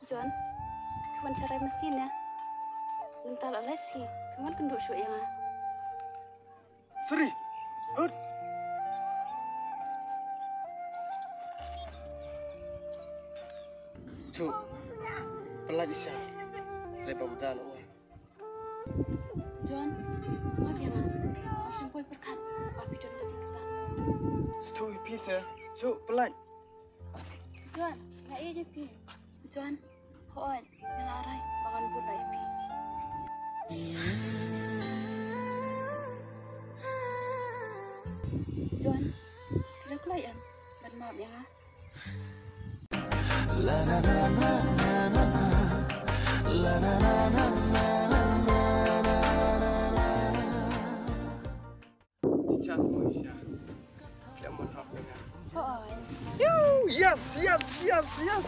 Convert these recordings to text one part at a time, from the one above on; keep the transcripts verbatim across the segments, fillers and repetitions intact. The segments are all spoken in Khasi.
John, phi wan sharai masin ïa. Mynta la lai sngi, phi wan kynduh shuh ïa nga. Sri, hut. Shu, pynlait sha. Lei ba bja lo. John, map ïa nga. Ngam shym poi pyrkhat ba phi don ka jingktah. Shu, phi se. Shu, pynlait. John, nga ïeit ïa phi. John, hooid, nga la rai ba ngan bud ïa phi. John, phi la kular em ban map ïa nga? Yes, yes, yes, yes.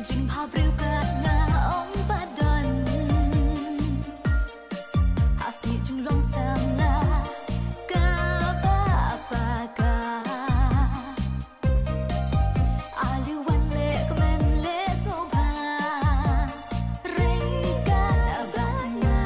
Jingpha briew ka nga ong ba don. Ha snieh jinglong sa nga kaba paka. Ale wan leh kmen leh sngewbha. Ring ka ba nga.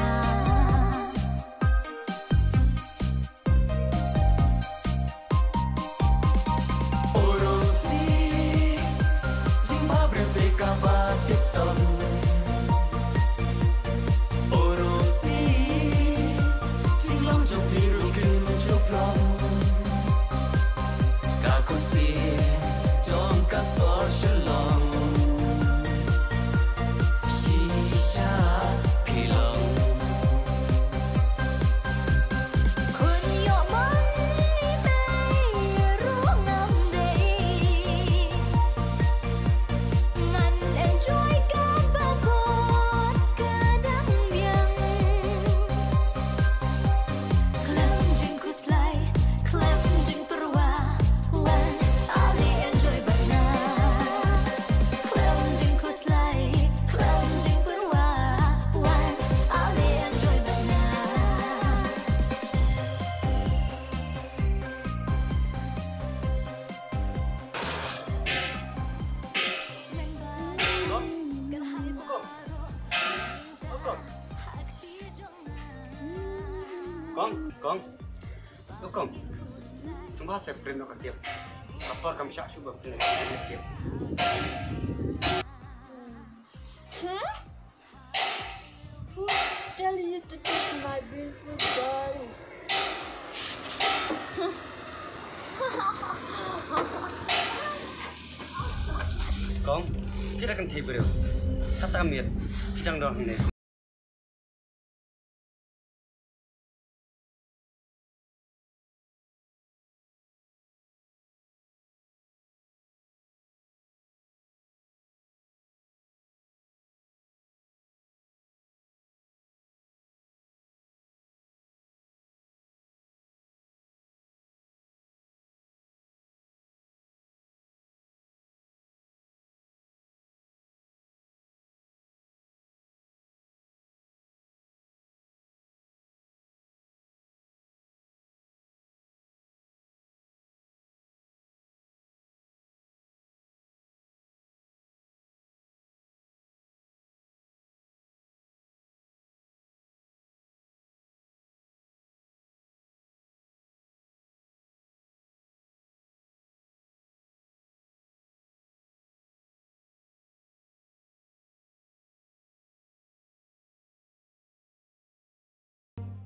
Kong, Kong. Kong, Kong. Kong. Sngewbha sa print noh ka tip. Ka por kam shah shuh ba phin leit ka tip. Huh? Who tell you to touch my beautiful body? Kong, phi da kynthei briew. Kata miet, phi dang don hangne.